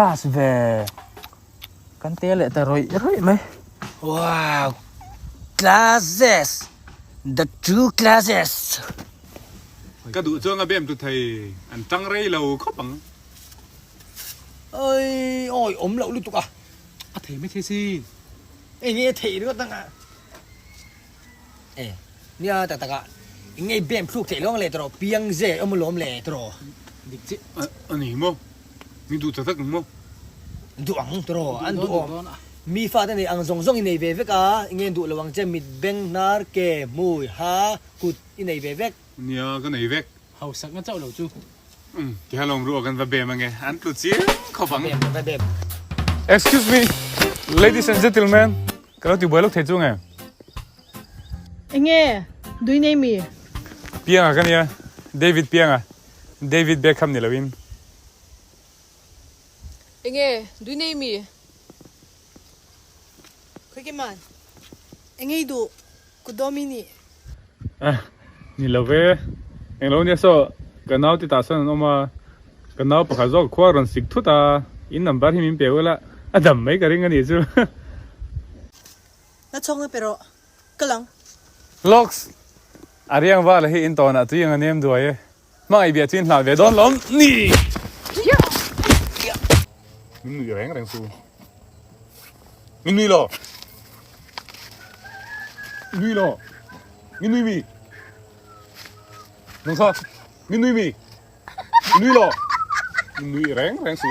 Class ve. Kan te leh ta rawih rawih mai. Wow! Classes! The true classes! Ka duh chuang a bem tu thei an tang rei lo khawp ang. Oi awi awm loh lutuk a. A thei mai thei sin. Eng nge theih ringawt ang a. E nia tak tak a eng nge bem thluk theih lawng le tawh piang ze awm alawm le tawh. Dik chiah. A ni maw? Mi duh tak tak ang maw? Duh ang tawh an duh awm. Mi fate nei ang zawng zawng i nei ve vek a, eng nge duh lo ang che mit beng hnar ke hmui ha kut i nei ve vek. Nia ka nei vek. Hausak na chauh lo chu. Umm ti halawm ruah kan va bem ange an tlu chiang khawp ang. Bem va bem. Excuse me ladies and gentlemen ka lo ti buai lawk thei chu nge. Enge dui nei mi? Pianga ka nia David Pianga David Beckham ni loin. Enge dui nei mi? Khawi ke man? Enge i duh? Kudawm i nih? Ah, ni lo ve. Englo nia saw, ka nau ti tah sawn an awm a, ka nau pakhat zawk khua rawn sik thut a, in number hi min pe ula, a dam mai ka ring a nih chu. Na chhawk na pe rawh, ka lang. Locks! A riang vala hi in tawnah tui ang a nem duai e. Hmangaih biah chu in hlah ve dawn lawm ni. Min nui reng reng su. Min nui lo. Nui lo. Min nui mi. Nang sa. Min nui mi. Nui lo. Min nui reng reng su.